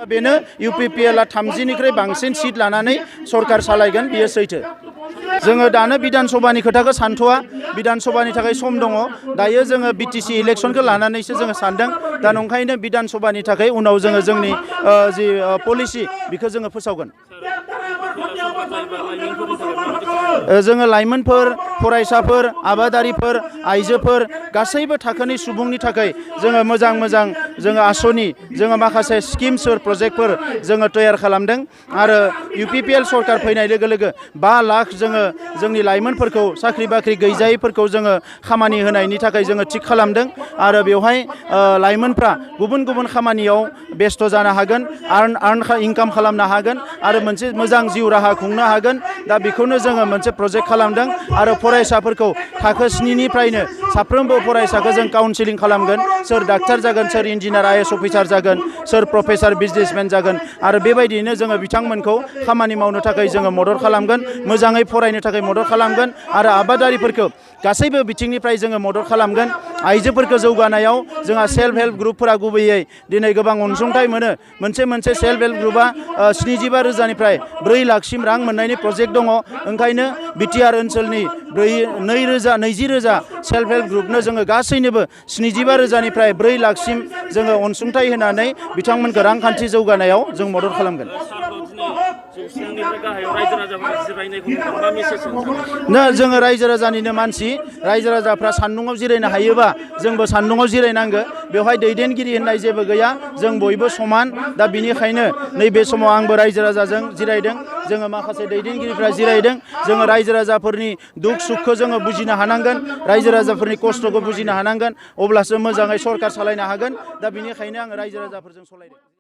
बेनो UPPL 30निख्रुइ बांसिन seat लानानै सरकार सालायगोन बियो सैथो। जोङो दानो बिधान सभानि खोथाखौ सानथ'आ, बिधान सभानि थाखाय सम दङ। दायो जोङो BTC इलेक्शनखौ लानानैसो जोङो सानदों। दा नंखायनो बिधान सभानि थाखाय उनाव जोङो जोंनि जि पलिसि बेखौ जोङो फोसावगोन। जोङो लाइमोनफोर, फरायसाफोर, आबादारिफोर, आइजोफोर गासैबो थाखोनि सुबुंनि थाखाय जोङो मोजां जोङो आसनि, जोङो माखासे स्किम्सफोर, प्रजेक्टफोर जोङो तैयार खालामदों आरो UPPL सरकार फैनाय लोगो लोगो 5 लाख जोङो जोंनि लाइमोनफोरखौ साख्रि बाख्रि गैजायैफोरखौ जोङो खामानि होनायनि थाखाय जोङो थिग खालामदों आरो बेवहाय लाइमोनफ्रा गुबुन खामानियाव बेस्थ' जानो हागोन, इनकाम खालामनो हागोन आरो मोनसे मोजां जिउ राहा खुंनो हागोन। दा बेखौनो जोङो मोनसे प्रजेक्ट खालामदों आरो फरायसाफोरखौ थाखो 7निफ्रायनो साफ्रोमबो फरायसाखौ जों काउन्सिलिं खालामगोन। सोर डाक्टार जागोन, सोर इन्जिनियार IAS अफिसार जागोन, सोर प्रफेसार बिजनेसमेन जागोन आरो बेबायदियैनो जोङो बिथांमोनखौ खामानि मावनो थाखाय जोङो मदद खालामगोन, मोजाङै फरायनो थाखाय मदद खालामगोन आरो आबादारिफोरखौ गासैबो बिथिंनिफ्राय जोङो मदद खालामगोन। आइजोफोरखौ जौगानायाव जोंहा सेल्फ हेल्प ग्रुपफोरा गुबैयै दिनै गोबां अनसुंथाइ मोनो। मोनसे सेल्फ हेल्प ग्रुपआ 75,000निफ्राय 4 लाखसिम रां मोननायनि प्रजेक्ट दङ। ओंखायनो BTR ओनसोलनि 20,000 सेल्फ हेल्प ग्रुपनो जोङो गासैनोबो 75,000निफ्राय 4 लाखसिम जोङो अनसुंथाइ होनानै बिथांमोनखौ रांखान्थि जौगानायाव जों मदद खालामगोन। जोङो रायजो राजानिनो मानसि, रायजो राजाफ्रा सान्दुङाव जिरायनो हायोबा जोंबो सान्दुङाव जिरायनांगो। बेवहाय दैदेनगिरि होननाय जेबो गैया, जों बयबो समान। दा बिनिखायनो नैबे समाव आंबो रायजो राजाजों जिरायदों, जोङो माखासे दैदेनगिरिफ्रा जिरायदों। जोङो रायजो राजाफोरनि दुख सुखखौ जोङो बुजिनो हानांगोन, रायजो राजाफोरनि खस्थ'खौ बुजिनो हानांगोन, अब्लासो मोजाङै सरकार सालायनो हागोन। दा बिनिखायनो आङो रायजो राजाफोरजों सालायदों।